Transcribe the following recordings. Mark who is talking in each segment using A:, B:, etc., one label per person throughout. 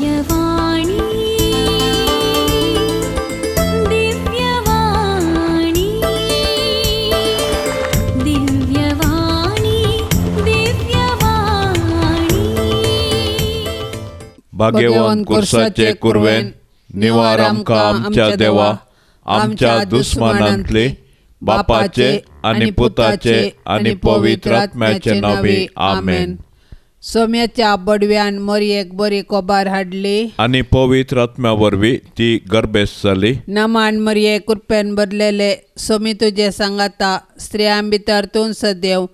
A: दिव्यवाणी दिव्यवाणी दिव्यवाणी दिव्यवाणी.
B: भाग्यवान कुर्साचे कुरवेन निवार आमकां आमच्या देवा आमच्या दुस्मानांतले बापाचे आनी पुताचे आनी पवित्र आत्म्याचे नांवी आमेन.
C: सोम्याच्या बडव्यान मोरयेक बरी कोबार हाडली
B: आनी पवित्र आत्म्या वरवीं ती गर्भेस्त जाली.
C: नमान मरये कृपेन भरलेले सोमी तुजे सांगाता, स्त्रियां भितर तूं सदैव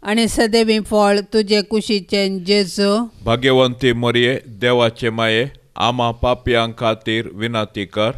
C: आनी सदैवी फळ तुजे कुशीचें जेजू.
B: भाग्यवंती मरये देवाचे माये आमा पापयां खातीर विनंती कर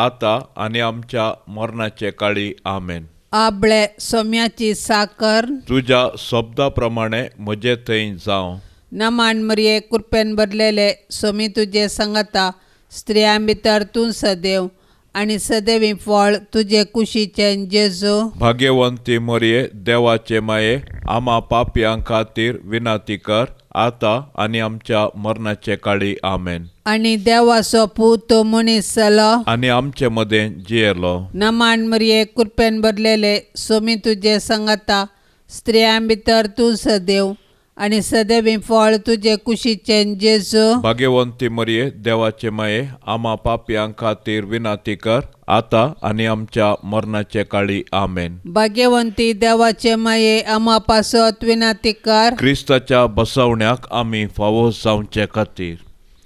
B: आतां आनी आमच्या मरणाचे काळी आमेन.
C: आबळे सोम्याची साकर
B: तुज्या शब्दा प्रमाणे म्हजे थंय जावं.
C: नमान मरये कृपेन भरलेले सोमी तुजे सांगाता, स्त्रियां भितर तूं सदैव आनी सदैवी फळ तुजे कुशीचें जेजू.
B: भाग्यवंती मरये देवाचे माये आमा पापयां खातीर विनंती कर आतां आनी आमच्या मरणाचे काळी आमेन.
C: आनी देवाचो पूत तो मनीस जालो
B: आनी आमचे मदें जियेलो.
C: नमान मरये कृपेन भरलेले सोमी तुजे सांगाता, स्त्रियां भितर तूं सदैव आनी सदैवी फळ तुजे कुशीचें जेजू.
B: भाग्यवंती मरये देवाचे माये आमा पापयां खातीर विनंती कर आतां आनी आमच्या मरणाचे काळी आमेन.
C: भाग्यवंती देवाचे माये आमा पासत विनंती कर.
B: क्रिस्ताच्या बसवण्याक आमी फावो जावचे खातीर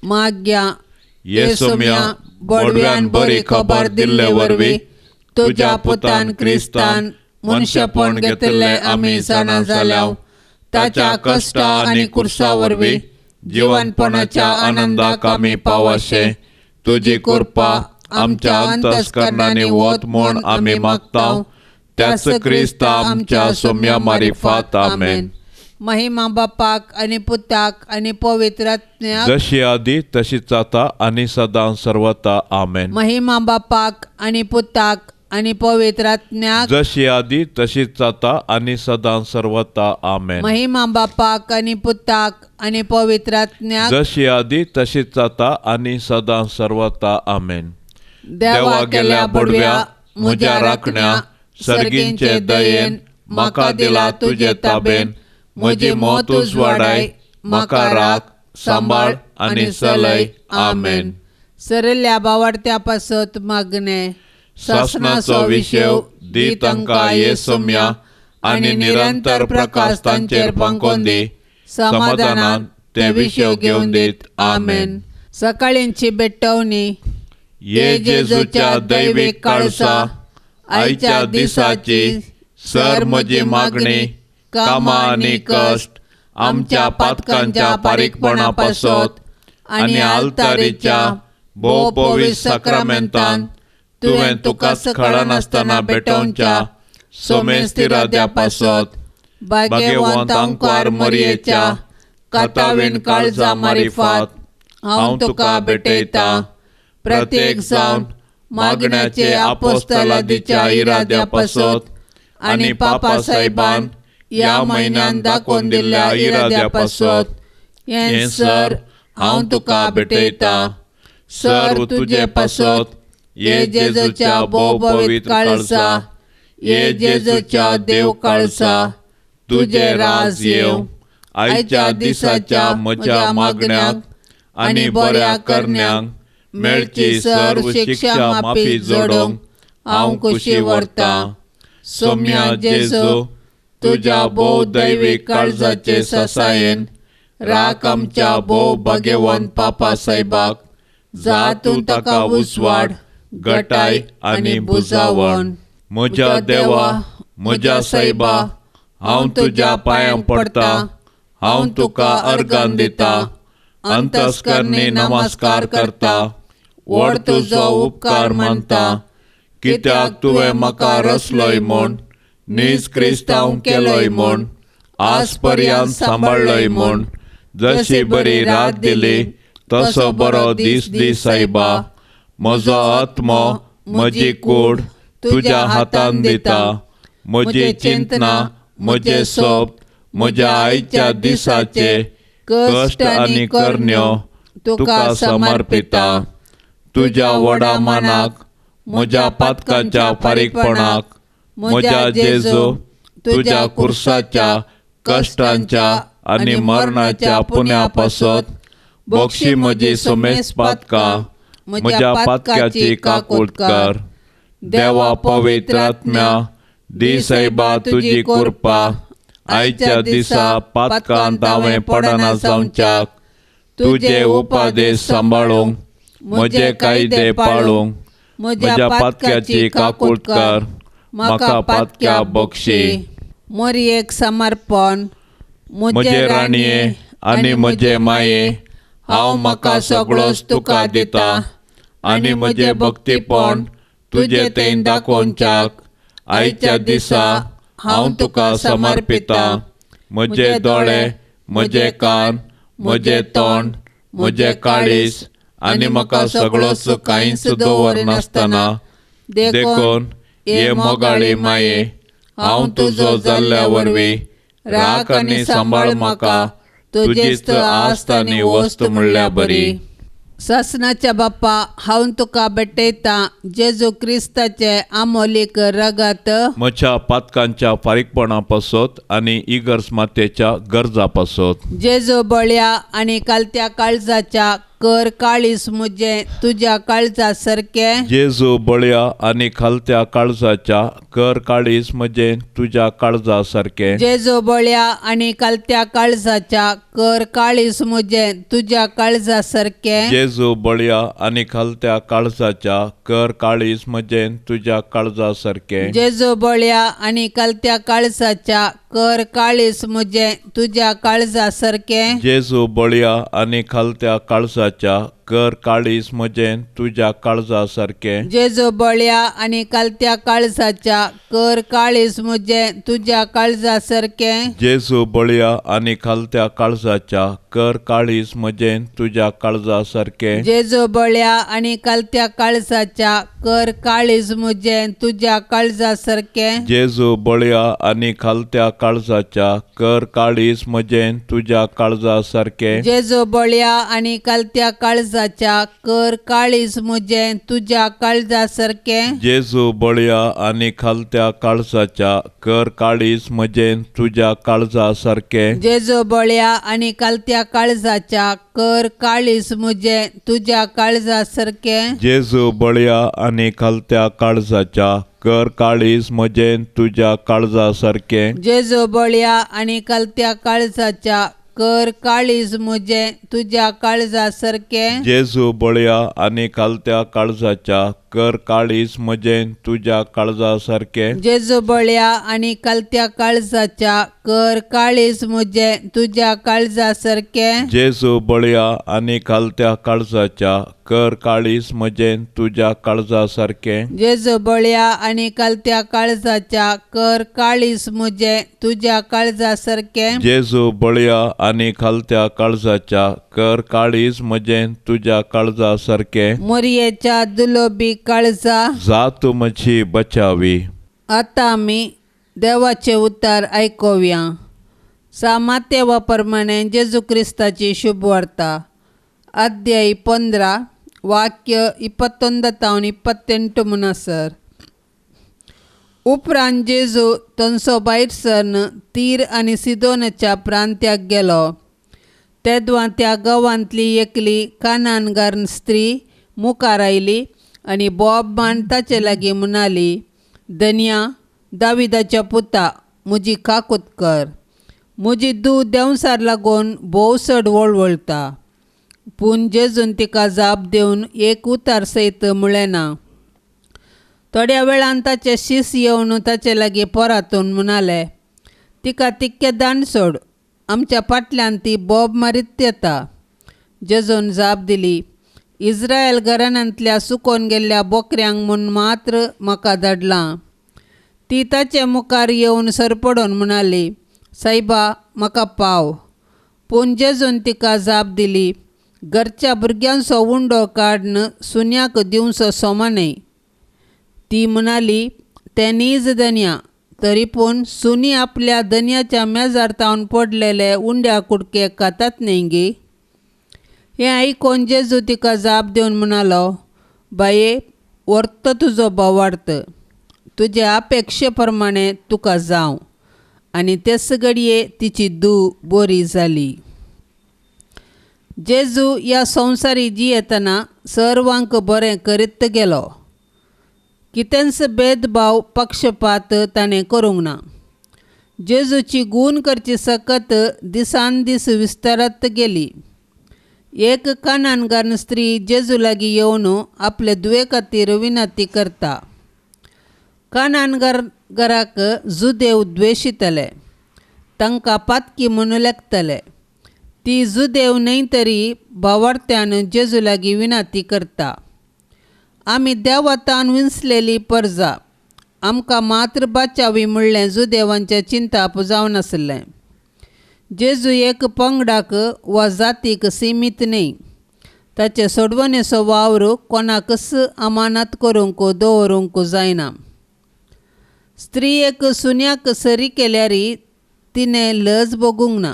C: माग्या
B: ये सोम्या बडव्यान बरी खबर दिल्ले वरवीं तुज्या पुतान क्रिस्तान मनशेपण घेतिल्लें आमी जाणा जाल्या.
C: ताच्या कश्टा आनी कुर्सा वरवीं
B: जिवनपणाच्या आनंदाक आमी पावाशे तुजी कृपा आमच्या अंतस्करणांनी वत म्हूण आमी मागता. त्याच क्रिस्ता आमच्या सोम्या मारिफात आमेन.
C: महिमा बापाक आनी पुताक आनी पवित्र आत्म्याक,
B: जशी आदी तशीच आतां आनी सदां सर्वता आमेन.
C: महिमा बापाक आनी पुताक आनी पवित्र आत्म्याक,
B: जशी आदी तशीच आतां आनी सदां सर्वता आमेन.
C: महिमा बापाक आनी पुताक आनी पवित्र आत्म्याक,
B: जशी आदी तशीच आतां आनी सदां सर्वता आमेन.
C: देवा गेल्या बडव्या म्हज्या राखण्या
B: सर्गींचे दयेन म्हाका दिला तुजे ताबेन, म्हजी मत उजवाडाय म्हाका राख सांबाळ आनी चलय आमेन.
C: सरल्या बावडत्या पासत मागणे
B: सासणाचो विशेव दी तांकां ये सोम्या आनी निरंतर प्रकाश तांचेर फांकोवन दी, समाधानान ते विशेव घेवन दीत आमेन.
C: सकाळींची भेटवणी.
B: ये जेजूच्या दैवीक काळसा आयच्या दिसाची सर म्हजी मागणी कामां आनी कश्ट आमच्या पातकांच्या पारीकपणा पासत आनी आल्तारीच्या भोव पवित्र साक्रामेंतान तुवें तुकाच कळनासतना भेटोवच्या सोमेस्तिराद्या पासत भाग्यवंत आंकवार मरयेच्या कातावीण काळजा मारिफात हांव तुका भेटयता.
C: प्रत्येक जावन मागण्याचे आपोस्तलादीच्या इराद्या पासत आनी पापा साहेबान ह्या म्हयन्यान दाखोवन दिल्ल्या इराद्या पासत हें सर हांव तुका भेटयता. सर तुजे पासत
B: ये जेजूच्या भोव पवित्र काळसा, ये जेजूच्या देव काळसा, तुजें राज येवं. आयच्या दिसाच्या म्हज्या मागण्यांक आनी बऱ्या करण्यांक मेळची सर्व शिक्षा माफी जोडूंक हांव खुशी व्हरतां. सोम्या जेजू तुज्या भोव दैवीक काळजाचे ससायेन राख आमच्या भोव भाग्यवंत पापा साहेबाक,
C: जा तूं ताका उजवाड
B: गटाय आनी बुजावण. म्हज्या देवा म्हज्या सायबा हांव तुज्या पांयां पडटा, हांव तुका अर्गान दिता, अंतस्करणी नमस्कार करता, व्हड तुजो उपकार मानता, कित्याक तुवें म्हाका रचलोय म्हूण, नीज क्रिस्तांव केलोय म्हूण, आज पर्यंत सांबाळ्ळोय म्हूण. जशी बरी रात दिली तसो बरो दीस दी सायबा. म्हजो आत्मो म्हजी कूड तुज्या हातान दिता, म्हजी चिंतना म्हजें सोप म्हज्या आयच्या दिसाचे कश्ट आनी करण्यो तुका समर्पिता. तुज्या व्हडा मानाक, म्हज्या पातकाच्या फारीकपणाक, म्हज्या जेजू तुज्या कुर्साच्या कश्टांच्या आनी मरणाच्या पुण्या पासत बक्षी म्हजी समेस्त पातकां, म्हज्या पातकाची काकूट कर. देवा पवित्र आत्म्या, दी सायबा तुजी कृपा आयच्या दिसा पातकांत हांवें पडना जावच्याक, तुजे उपादेश सांबाळूंक, म्हजे कायदे पाळूंक, म्हज्या पातक्याची काकूट कर, म्हाका पातक्या बक्षी.
C: मोरयेक समर्पण.
B: म्हजे राणये आनी म्हजे माये, हांव म्हाका सगळोच तुका दिता आनी म्हजें भक्तीपण तुजे थंय दाखोवच्याक आयच्या दिसा हांव तुका समर्पिता. म्हजे दोळे, म्हजे कान, म्हजें तोंड, म्हजें काळीज आनी म्हाका सगळोच कांयच दवरनासतना, देखून हे मोगाळी माये, हांव तुजो जाल्ल्या वरवीं राख आनी सांबाळ म्हाका तुजीच आस्त आनी वस्त म्हणल्या बरी.
C: सासनाच्या बाप्पा, हांव तुका भेटयतां जेजू क्रिस्ताचें आमोलीक रगत,
B: म्हज्या पातकांच्या फारीकपणा पासत आनी इगर्ज मातेच्या गरजा पासत.
C: जेजू बळ्या आनी कालत्या काळजाच्या, कर काळीज म्हजें तुज्या काळजा सारकें.
B: जेजू बळ्या आनी खालत्या काळजाच्या, कर काळीज म्हजें तुज्या काळजा सारकें.
C: जेजू बळ्या आनी कालत्या काळजाच्या, कर काळीज म्हजें तुज्या काळजा सारकें.
B: जेजू बळ्या आनी खालत्या काळजाच्या, कर काळीज म्हजें तुज्या काळजा सारकें.
C: जेजू बळ्या आनी कालत्या काळजाच्या, कर काळीज म्हजें तुज्या काळजा सारकें.
B: जेजू बळ्या आनी खालत्या काळजाच्या, कर काळीज म्हजें तुज्या काळजा सारकें.
C: जेजू बळ्या आनी कालत्या काळजाच्या, कर काळीज म्हजें तुज्या काळजा सारकें.
B: जेजू बळ्या आनी खालत्या काळजाच्या, कर काळीज म्हजें तुज्या काळजा सारकें.
C: जेजू बळ्या आनी कालत्या काळजाच्या, कर काळीज म्हजें तुज्या काळजा सारकें.
B: जेजू बळ्या आनी खालत्या काळजाच्या, कर काळीज म्हजें तुज्या काळजा सारकें.
C: जेजू बळ्या आनी कालत्या काळजाच्या, कर काळीज म्हजें तुज्या काळजा सारकें.
B: जेजू बळ्या आनी खालत्या काळजाच्या, कर काळीज म्हजें तुज्या काळजा सारकें.
C: जेजू बळ्या आनी कालत्या काळजाच्या, कर काळीज म्हजें तुज्या काळजा सारकें.
B: जेजू बळ्या आनी खालत्या काळजाच्या, कर काळीज म्हजें तुज्या काळजा सारकें.
C: जेजू बळ्या आनी कालत्या काळजाच्या, कर काळीज म्हजें तुज्या काळजा सारकें.
B: जेजू बळ्या आनी खालत्या काळजाच्या, कर काळीज म्हजें तुज्या काळजा सारकें.
C: जेजू बळ्या आनी कालत्या काळजाच्या, कर काळीज म्हजें तुज्या काळजा सारकें.
B: जेजू बळ्या आनी खालत्या काळजाच्या, कर काळीज म्हजें तुज्या काळजा सारकें.
C: जेजू बळ्या आनी कालत्या काळजाच्या, कर काळीज म्हजें तुज्या काळजा सारकें.
B: जेजू बळ्या आनी खालत्या काळजाच्या, कर काळीज म्हजें तुज्या काळजा सारकें.
C: मोरयेच्या दुलोबी काळजा,
B: जात म्हजी बचावी.
C: आतां आमी देवाचें उतर आयकुया. सामातेवा प्रमाणे जेजू क्रिस्ताची शुभवार्ता, अध्याय 15, वाक्य 21 28 म्हणसर. उपरांत जेजू थंयसो भायर सरन तीर आनी सिदोनाच्या प्रांत्याक गेलो. तेदवां त्या गांवांतली एकली कानानगार स्त्री मुखार आयली आनी बोब मान ताचे लागीं म्हणाली, धनया, दाविदाच्या पुता, म्हजी काकूत कर. म्हजी धूव देंवसार लागून भोव चड वळवळटा. पूण जेजून तिका जाप दिवन एक उतार सयत म्हळें ना. थोड्या वेळान ताचे शीस येवन ताचे लागीं परतून म्हणाले, तिका तिक्के दांड सोड, आमच्या फाटल्यान ती बोब मारीत येता. जेजून जाप दिली, इस्रायल घराण्यांतल्या सुकोन गेल्ल्या बोकऱ्यांक म्हूण मात्र म्हाका धाडलां. ती ताचे मुखार येवन सरपडून म्हणाली, सायबा, म्हाका पाव. पूण जेजून तिका जाप दिली, घरच्या भुरग्यांचो उंडो काडून सुन्याक दिवचो सोमा न्हय. ती म्हणाली, तें नीज धनया, तरी पूण सुनी आपल्या धनयाच्या मेजार तावन पडलेले उंड्या कुडके खातात न्हय गी. हें आयकून जेजू तिका जाप दिवन म्हणालो, बाये, व्हरत तुजो भावार्थ, तुजे अपेक्षे प्रमाणे तुका जावं. आनी तेच घडये तिची धूव बरी जाली. जेजू ह्या संवसारी जियेतना सर्वांक बरें करीत गेलो. कितेंच भेदभाव पक्षपात ताणें करूंक ना. जेजूची गूण करची सकत दिसान दीस विस्तारत गेली. एक कानानगार स्त्री जेजू लागीं येवन आपले धुवे खातीर विनंती करता. कानानगाराक जुदेव द्वेशितले, तांकां पातकी म्हूण लेखतले. ती जुदेव न्हय तरी भावार्थ्यान जेजू लागीं विनंती करता. आमी देवतान विंचलेली परजा, आमकां मात्र बाचावी म्हणलें जुदेवांचें चिंताप जावन आसलें. जेजू एक पंगडाक वा जातीक सिमीत न्हय. ताचे सोडवणेचो वावर कोणाकच अमानत करूंक दवरूंक जायना. स्त्रियेक सुन्याक सरी केल्यार तिणें लज भोगूंक ना.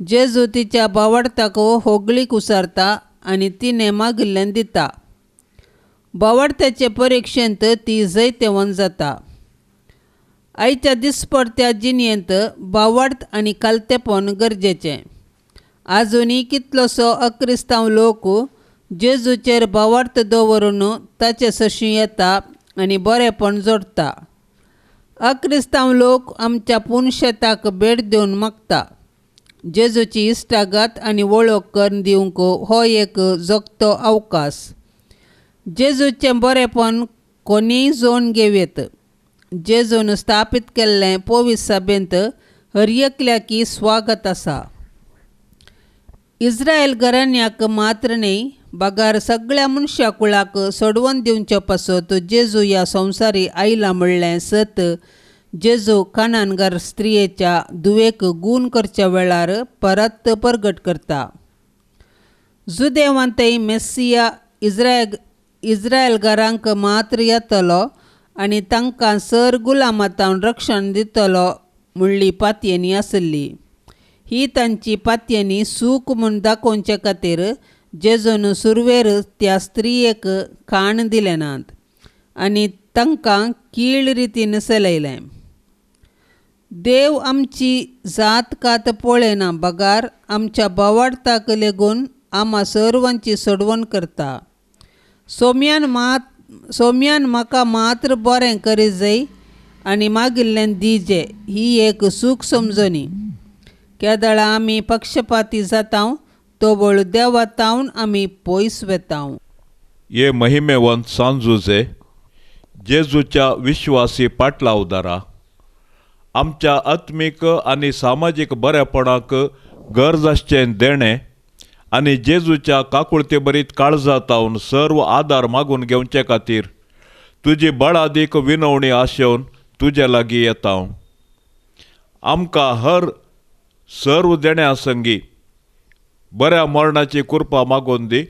C: जेजू तिच्या भावार्थाक होगळीक उसारता आनी तिणें मागिल्लें दिता. भावार्थ्याचे परिक्षेंत ती जैतेवंत जाता. आयच्या दिसपडत्या जिणेंत भावार्थ आनी कालतेपण गरजेचें. आजुनूय कितलोसो अक्रिस्तांव लोक जेजूचेर भावार्थ दवरून ताचे सरशीं येता आनी बरेपण जोडटा. अक्रिस्तांव लोक आमच्या पुनशेताक भेट दिवन मागता. जेजूची इश्टागत आनी वळख करून दिवंक हो एक जोगतो अवकाश. जेजूचें बरेपण कोणीय जोडून घेवयेत. जेजून स्थापीत केल्लें पवित्र सभेंत हर एकल्याकी स्वागत आसा. इस्रायल घराण्याक मात्र न्हय बगार सगळ्या मनशा कुळाक सोडवून दिवचे पासत जेजू ह्या संवसारी आयला म्हणलें सत जेजू कानानगार स्त्रियेच्या धुवेक गूण करच्या वेळार परत परगट करता. जुदेवांतय मेस्सिया इस्रायलगारांक मात्र येतलो आनी तांकां सर गुलामातावन रक्षण दितलो म्हणली पातयेनी आसली. ही तांची पातयेनी सूख म्हूण दाखोवचे खातीर जेजून सुरवेर त्या स्त्रियेक खाण दिलें नात आनी तांकां कीळ रितीन चलयलें. देव आमची जात कात पळयना बगार आमच्या भावार्थाक लेगून आमा सर्वांची सोडवण करता. सोम्यान म्हाका मात्र बरें करी जाय आनी मागिल्लें दिजे ही एक सूख समजणी. केदळा आमी पक्षपाती जाता तोबळ देवातावन आमी पयस वेता.
B: हे महिमेवंत सांजुजे जेजूच्या विश्वासी पाटलावदारा, आमच्या आत्मीक आनी सामाजीक बरेपणाक गरज आसचें देणें आनी जेजूच्या काकुळतेभरीत काळजातावन सर्व आदार मागून घेवचे खातीर तुजी बळादीक विनवणी आशेवन तुजे लागीं येता. आमकां हर सर्व देण्या संगी बऱ्या मरणाची कृपा मागून दी,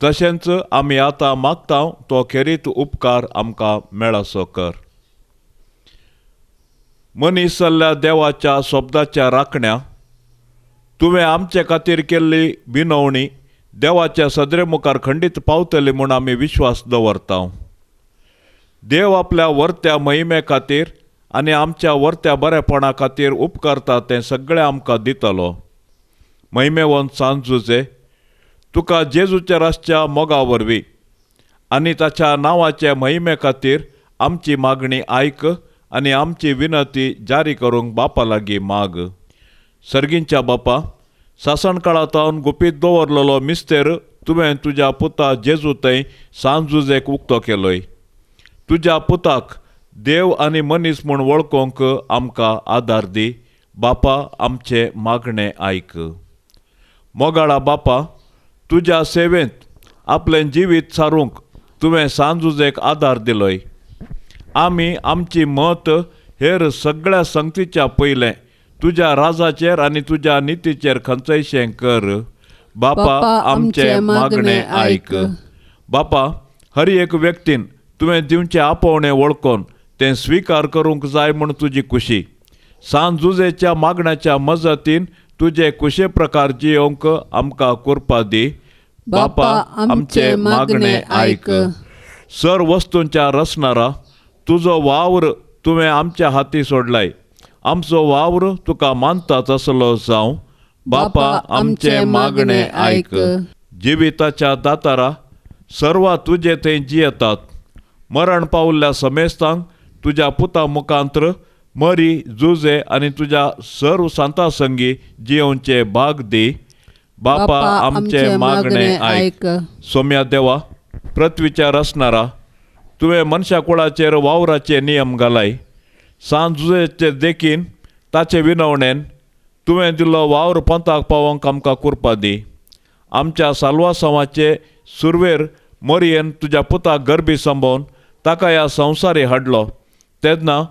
B: तशेंच आमी आतां मागता तो खेरीत उपकार आमकां मेळसो कर. मनीस जाल्ल्या देवाच्या शब्दाच्या राखण्या तुवें आमचे खातीर केल्ली विनवणी देवाच्या सदरे मुखार खंडीत पावतली म्हूण आमी विश्वास दवरता. देव आपल्या वर्त्या महिमे खातीर आनी आमच्या वर्त्या बरेपणा खातीर उपकारता तें सगळें आमकां दितलो. महिमेवंत सांजुजे, तुका जेजूच्या रासच्या मोगा वरवीं आनी ताच्या नांवाचे महिमे खातीर आमची मागणी आयक आनी आमची विनंती जारी करूंक बापा लागीं माग. सर्गींच्या बापा, सासण काळांत गुपीत दवरलेलो मिस्तेर तुवें तुज्या पुता जेजू थंय सांजुजेक उक्तो केलोय. तुज्या पुताक देव आनी मनीस म्हूण वळखूंक आमकां आदार दी. बापा, आमचें मागणें आयक. मोगाळा बापा, तुज्या सेवेंत आपलें जिवीत सारूंक तुवें सांजुजेक आदार दिलोय. आमी आमची मत हेर सगळ्या संगतीच्या पयलें तुज्या राजाचेर आनी तुज्या नितीचेर खंचयशें कर. बापा, आमचें मागणें आयक. बापा, हर एक व्यक्तीन तुवें दिवचें आपोवणें वळखून तें स्विकार करूंक जाय म्हूण तुजी खुशी. सांजुजेच्या मागण्याच्या मजतीन तुजे कुशे प्रकार जियोंक आमकां कुरपा दी. बापा आमचे मागणे आयक. सर वस्तूंच्या रचणारा, तुजो वावर तुवें आमच्या हाती सोडलाय, आमचो वावर तुका मानता तसलो जावं. बापा आमचे मागणे आयक. जिविताच्या दातारा, सर्व तुजे थंय जियेतात. मरण पावल्ल्या समेस्तांक तुज्या पुता मुखांत्र मरी जुजे आनी तुज्या सर्व सांता संगी जियोवचे भाग दी. बापा आमचे मागणे आयक. सोम्या देवा, पृथ्वीच्या रचणारा, तुवें मनशा कुळाचेर वावराचे नियम घालाय. सांत जुजेचे देखीन ताचे विनवणेन तुवें दिल्लो वावर पंथाक पावोवंक आमकां कुरपा दी. आमच्या साल्वासांवाचे सुरवेर मोरयेन तुज्या पुताक गरबी संबोवन ताका ह्या संवसारी हाडलो तेन्ना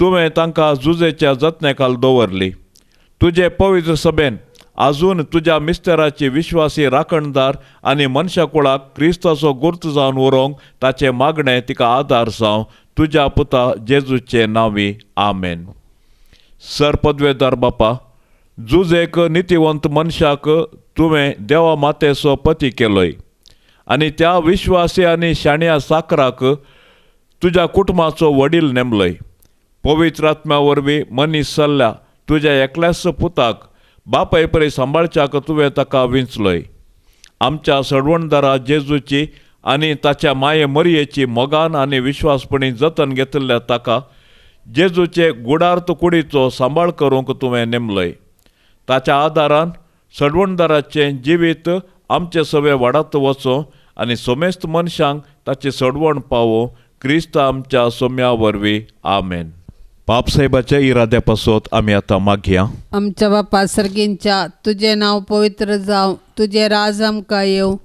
B: तुवें तांकां जुजेच्या जतनेखाल दवरली. तुजे पवित्र सभेन आजून तुज्या मिस्तेराची विश्वासी राखणदार आनी मनशा कुळाक क्रिस्ताचो गुर्त जावन उरोवंक ताचें मागणें तिका आदार जावं. तुज्या पुता जेजूचे नांवी आमेन. सर पदवेदार बापा, जुजेक नितीवंत मनशाक तुवें देवा मातेचो पती केलोय आनी त्या विश्वासी आनी शाण्या साकराक तुज्या कुटुंबाचो वडील नेमलोय. पवित्र आत्म्या वरवीं मनीस जाल्ल्या तुज्या एकल्याच पुताक बापाय परी सांबाळच्याक तुवें ताका विंचलोय. आमच्या सडवणदारा जेजूची आनी ताच्या माये मरयेची मोगान आनी विश्वासपणी जतन घेतिल्ल्या ताका जेजूचे गुडार्थ कुडीचो सांबाळ करूंक तुवें नेमलोय. ताच्या आदारान सडवणदाराचें जिवीत आमचे सवे वाडात वचो आनी समेस्त मनशांक ताची सडवण पावो. क्रिस्त आमच्या सोम्या वरवीं आमेन. बापसाहेबाच्या इराद्या पासत आमी आतां मागया.
C: आमच्या बापा सर्गींच्या, तुजें नांव पवित्र जावं, तुजें राज आमकां येवं,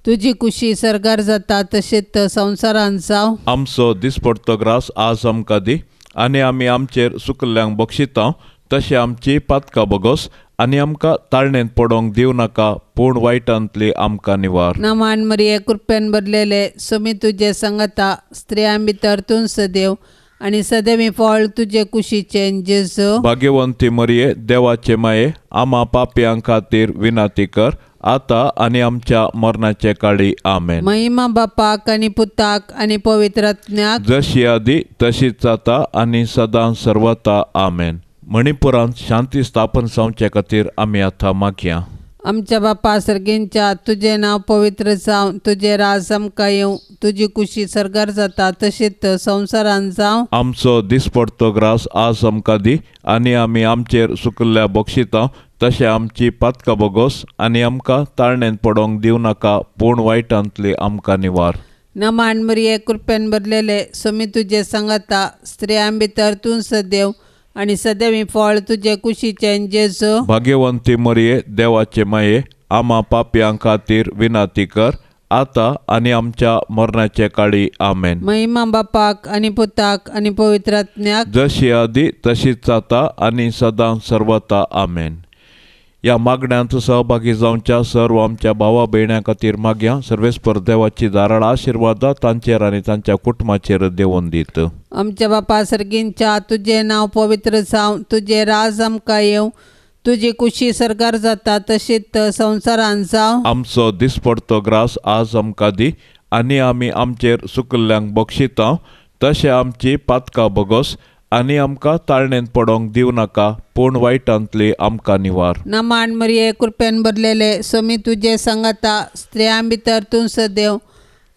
C: तुजी कुशी सर्गार जाता तशेंच संवसारांत जावं.
B: आमचो दिसपडतो ग्रास आज आमकां दी आनी आमी आमचेर सुकल्ल्यांक बक्षिता तशें आमची पातकां बगोस आनी आमकां ताळणेंत पडोवंक दिवं नाका, पूण वायटांतली आमकां निवार.
C: नमान मरिये, कृपेन भरलेले, सुमी तुजे संगता, स्त्रियां भितर तूं सदैव आनी सदैवी फळ तुजे कुशीचें जेजू.
B: भाग्यवंती मरिये, देवाचे माये, आमा पापयां खातीर विनंती कर आतां आनी आमच्या मरणाचे काळी आमेन.
C: महिमा बापाक आनी पुताक आनी पवित्र आत्म्याक,
B: जशी आदी तशीच जाता आनी सदां सर्वता आमेन. मणिपुरांत शांती स्थापन जावचे खातीर आमी आतां मागया.
C: आमच्या बापा सर्गींच्या, तुजें नांव पवित्र जावं, तुजें राज आमकां येवं, तुजी कुशी सर्गार जाता तशेंच संवसारांत जावं.
B: आमचो दिसपडतो ग्रास आज आमकां दी आनी आमी आमचेर सुकल्ल्या बक्षिता तशें आमची पातकां बगोस आनी आमकां ताळणेंत पडोवंक दिवं नाका, पूण वायटांतली आमकां निवार.
C: नमान मरिये, कृपेन भरलेले, सुमी तुजे संगता, स्त्रियां भितर तूं सदैव आनी सदैवी फळ तुजे कुशीचें जेजू.
B: भाग्यवंती मरिये, देवाचे माये, आमा पापयां खातीर विनंती कर आतां आनी आमच्या मरणाचे काळी आमेन.
C: महिमा बापाक आनी पुताक आनी पवित्र आत्म्याक,
B: जशी आदी तशीच जाता आनी सदां सर्वता आमेन. ह्या मागण्यांत सहभागी जावच्या सर्व आमच्या भावा भयण्यां खातीर मागया. सर्वेस्पर देवाची धाराळ आशिर्वादा तांचेर आनी तांच्या कुटुंबाचेर देवून दीत.
C: आमच्या बापा सर्गींच्या, तुजें नांव पवित्र जावं, तुजें राज आमकां येवं, तुजी कुशी सर्गार जाता तशीच संवसारांत जावं.
B: आमचो दिसपडतो ग्रास आज आमकां दी आनी आमी आमचेर सुकल्ल्यांक बक्षिता तशें आमची पातकां बगोस आनी आमकां ताळणेंत पडोवंक दिवं नाका, पूण वायटांतली आमकां निवार.
C: नमान मरिये, कृपेन भरलेले, सुमी तुजे संगता, स्त्रियां भितर तूं सदैव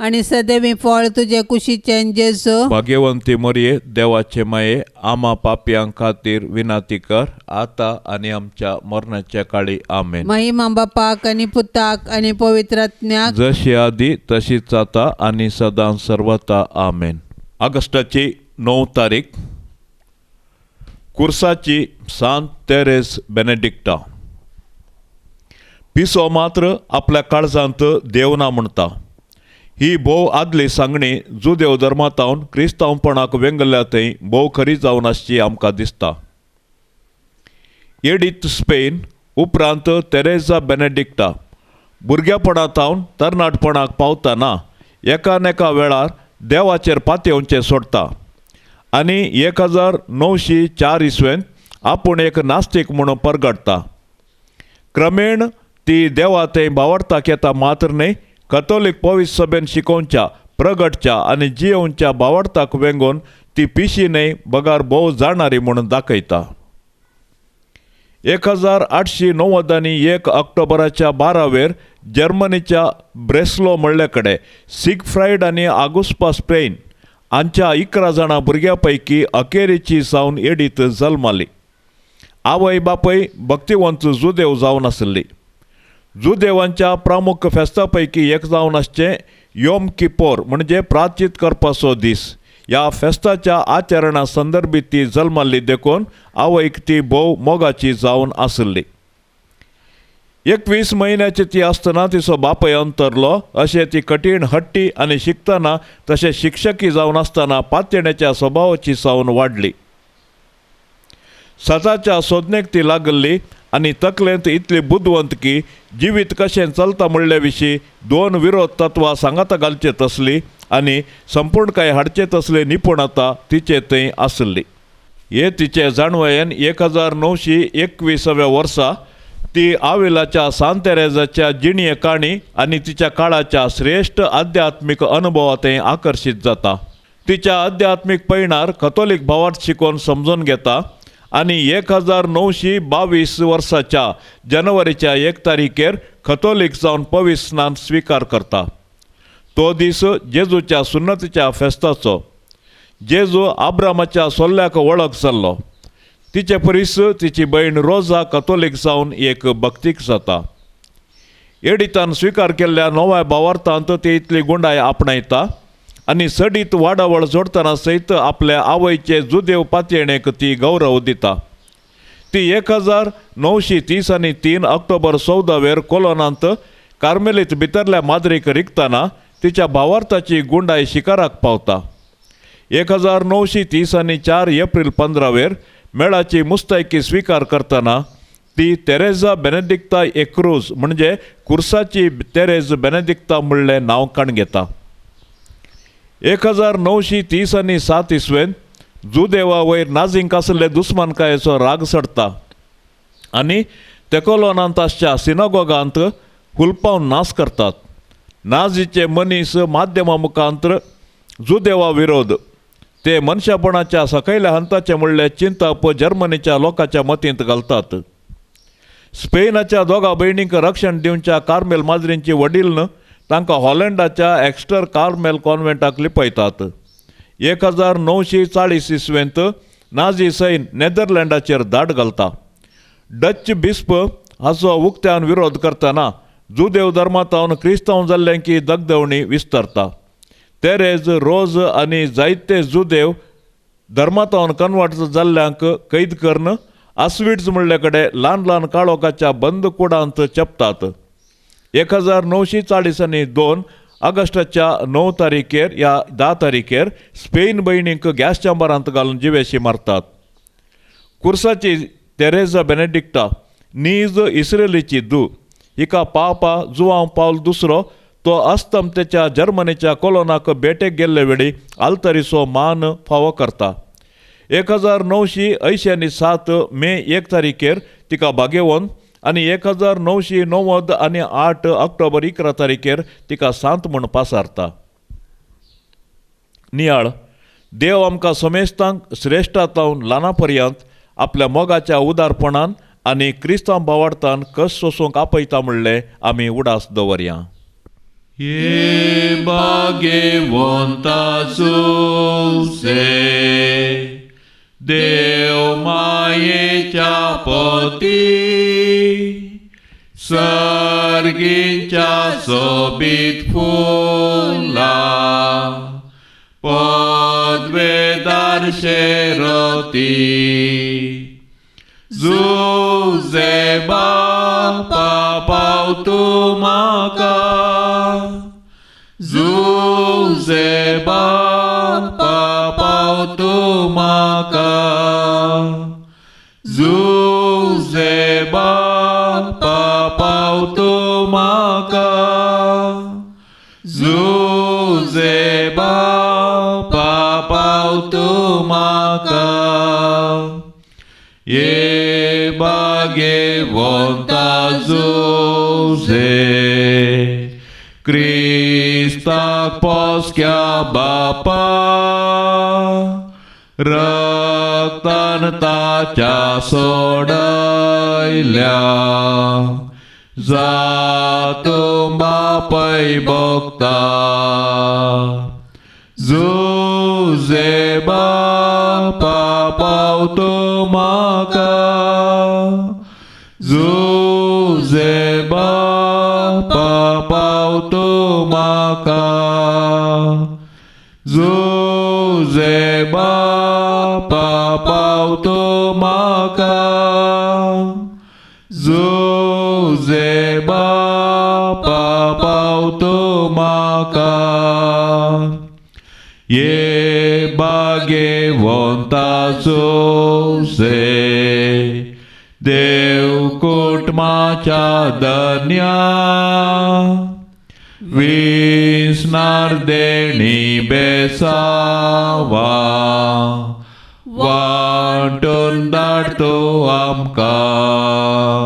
C: आनी सदैवी फळ तुजे कुशीचें जेजू.
B: भाग्यवंती मरिये, देवाचे माये, आमा पापयां खातीर विनंती कर आतां आनी आमच्या मरणाच्या काळी आमेन.
C: महिमा बापाक आनी पुताक आनी पवित्र आत्म्याक,
B: जशी आदी तशीच जाता आनी सदां सर्वता आमेन. ऑगस्टाची 9 तारीख, कुर्साची सांत तेरेस बेनेडिक्टा. पिसो मात्र आपल्या काळजांत देव ना म्हणटा. ही भोव आदली सांगणी जुदेव धर्मांतावन क्रिस्तांवपणाक वेंगल्ल्या थंय भोव खरी जावन आसची आमकां दिसता. एडीथ स्पेन उपरांत तेरेजा बेनेडिक्टा भुरगेपणांतावन तरणाटपणाक पावतना एकान एका वेळार देवाचेर पातयेवचें सोडटा आनी 1904 इसवेंत आपूण एक नास्तीक म्हणून परगटता. क्रमेण ती देवा थंय भावार्थाक येता मात्र न्हय, कथोलीक पवित्र सभेन शिकोवच्या, प्रगटच्या आनी जियोवच्या भावार्थाक वेंगोवन ती पिशी न्हय बगार भोव जाणारी म्हणून दाखयता. 1891 ऑक्टोबराच्या 12वेर जर्मनीच्या ब्रेस्लो म्हणले कडेन सिगफ्रायड आनी आगुस्पा स्पेन हांच्या 11 जाणां भुरग्यां पैकी अखेरीची जावन एडीत जल्माली. आवय बापूय भक्तिवंत जुदेव जावन आसली. जुदेवांच्या प्रमुख फेस्ता पैकी एक जावन आसचें योम किपोर म्हणजे प्राचित करपाचो दीस. ह्या फेस्ताच्या आचरणा संदर्भी ती जल्माल्ली देखून आवयक ती भोव मोगाची जावन आसली. 21 म्हयन्याची ती आसतना तिचो बापूय अंतरलो. अशें ती कठीण हट्टी आनी शिकतना तशें शिक्षकी जावन आसतना पातयेण्याच्या स्वभावाची जावन वाडली. सताच्या सोदनेक ती लागल्ली आनी तकलेंत इतली बुदवंत की जिवीत कशें चलता म्हणले विशीं 2 विरोध तत्वां सांगाता घालचे तसली आनी संपूर्णकाय हाडचे तसली निपुणता तिचे थंय आसली. हे तिचे जाणवयेन 1921व्या वर्सा ती आविलाच्या सांत तेरेजाच्या जिणये काणी आनी तिच्या काळाच्या श्रेश्ठ आध्यात्मीक अनुभवा थंय आकर्शीत जाता. तिच्या आध्यात्मीक पयणार कथोलीक भावार्थ शिकोवन समजून घेता आनी 1922 वर्साच्या जानेवारीच्या 1 तारखेर कथोलीक जावन पवित्र स्नान स्विकार करता. तो दीस जेजूच्या सुन्नतीच्या फेस्ताचो. जेजू आब्रामाच्या सोल्ल्याक वळख जाल्लो. तिचे परीस तिची भयण रोजा कथोलीक जावन एक भक्तीक जाता. एडितान स्विकार केल्ल्या नव्या भावार्थांत ती इतली गुंडाय आपणायता आनी सडीत वाडावळ जोडटना सयत आपल्या आवयचे जुदेव पातयेणेक ती गौरव दिता. ती 1933 ऑक्टोबर 14वेर कोलोनांत कार्मेलीत भितरल्या माद्रीक रिगतना तिच्या भावार्थाची गुंडाय शिकाराक पावता. 1934 एप्रील 15वेर मेळाची मुस्तायकी स्विकार करतना ती तेरेजा बेनेडिक्ता एक्रूज म्हणजे कुर्साची तेरेज बेनेडिक्ता म्हणलें नांव काण घेता. 1937 इसवेन जुदेवा वयर नाझींक आसले दुस्मानकायेचो राग चडटा आनी तेकोलोनांत आसच्या सिनागोगांत हुलपावन नाश करतात. नाझीचे मनीस माध्यमा मुखांतर जुदेवा विरोध ते मनशापणाच्या सकयल्या हंताचे म्हणले चिंतप जर्मनीच्या लोकांच्या मतींत घालतात. स्पेनाच्या दोगा भयणींक रक्षण दिवच्या कार्मेल माजरींची वडील तांकां हॉलंडाच्या एक्स्टर कार्मेल कॉन्व्हेंटाक लिपयतात. 1940 इसवेंत नाझी सैन नेदरलँडाचेर धाड घालता. डच बिस्प हाचो उक्त्यान विरोध करतना जुदेव धर्मांतावन क्रिस्तांव जाल्ल्यांकी दगदवणी विस्तारता. तेरेज रोज आनी जायते जुदेव धर्मांतावन कन्वर्ट जाल्ल्यांक कैद करून आस्विट्स म्हणले कडेन ल्हान ल्हान काळोखाच्या बंद कुडांत चेपतात. 1942 ऑगस्टाच्या 9 तारखेर या 10 तारखेर स्पेन भयणींक गॅस चेंबरांत घालून जिवेशी मारतात. कुर्साची तेरेजा बेनेडिक्टा नीज इस्रेलीची दू हिका पापा जुवांव पावल दुसरो तो अस्तमतेच्या जर्मनीच्या कोलोनाक भेटेक गेल्ले वेळी आल्तरीचो मान फावो करता. 1987 मे 1 तारखेर तिका भागेवन आनी 1998 ऑक्टोबर 11 तारखेर तिका सांत म्हूण पासारता. नियाळ देव आमकां समेस्तांक श्रेश्ठातावन ल्हाना पर्यंत आपल्या मोगाच्या उदारपणान आनी क्रिस्तांव भावार्थान कस सोसूंक आपयता म्हणलें आमी उडास दवरया.
D: हे भाग्यवंता सुसे देव मायेच्या पती सर्गीच्या सोबीत फुला पदवेदार शेरती जुजे बापा पाव तूं म्हाका जुजे बापा पाव तूं म्हाका जुजे बापा पाव तूं म्हाका जुजे बापा पाव तूं म्हाका. ये भाग्यवंता भाग्यवंता जुजे क्रिस्ताक पोसक्या बापा रक्तान ताच्या सोडयल्या जातूं बापय भोगता जुजे बापा पावतो म्हाका जुजे बापा पावतो म्हाका जुजे बापा पावतो म्हाका जुजे बापा पावतो म्हाका ये भाग्यवंता जुजे देव कुटुंबाच्या धन्या विसनार देणी बेसावा वांटून धाडतो आमकां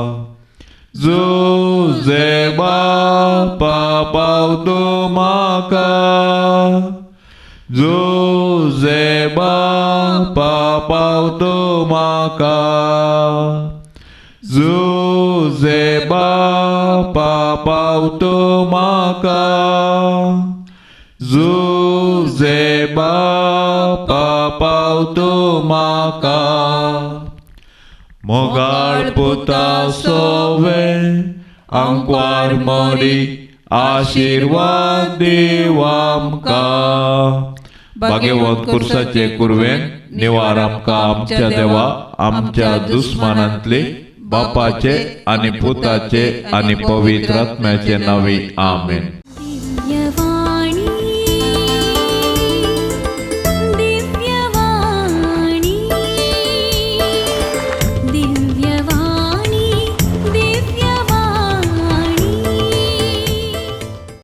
D: जुजे बापा पावतो म्हाका जुजे बापा पावतो म्हाका जुजे बापा पावतो म्हाका जुजे बापा पावतो म्हाका मोगाळ पुता सोवे आंकवार मोरी आशिर्वाद दीव आमकां भाग्यवंत कुर्साचे कुरवेन निवार आमकां आमच्या देवा आमच्या दुस्मानांतले बापाचे आनी पुताचे आनी पवित्र आत्म्याचे नांवी आमेन.